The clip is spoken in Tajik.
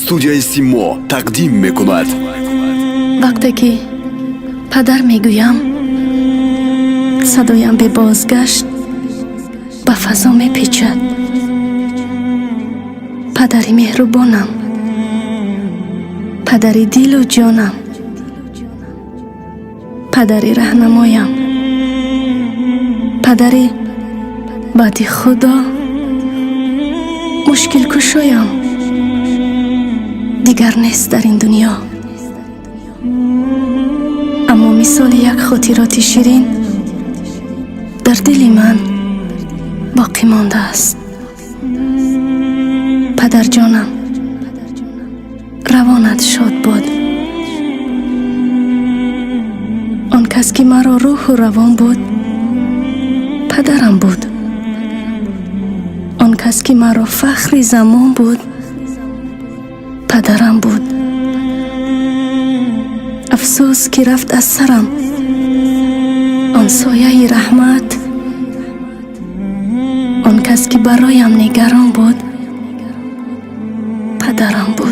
Студияи Симо тақдим мекунад. Вақте ки падар мегӯям, садоям бебозгашт ба фазо мепечад. Падари меҳрубонам, падари дилу ҷонам, падари раҳнамоям, падари баъди Худо мушкилкушоям дигар нест дар ин дунё, аммо мисоли як хотироти ширин дар дили ман боқӣ мондааст. Падарҷонам, равонат шод бод. Он кас, ки маро рӯҳу равон буд, падарам буд. Он кас, ки маро фахри замон буд, падарам буд. Афсӯс, ки рафт аз сарам он сояи раҳмат. Он кас, ки бароям нигарон буд, падарам буд.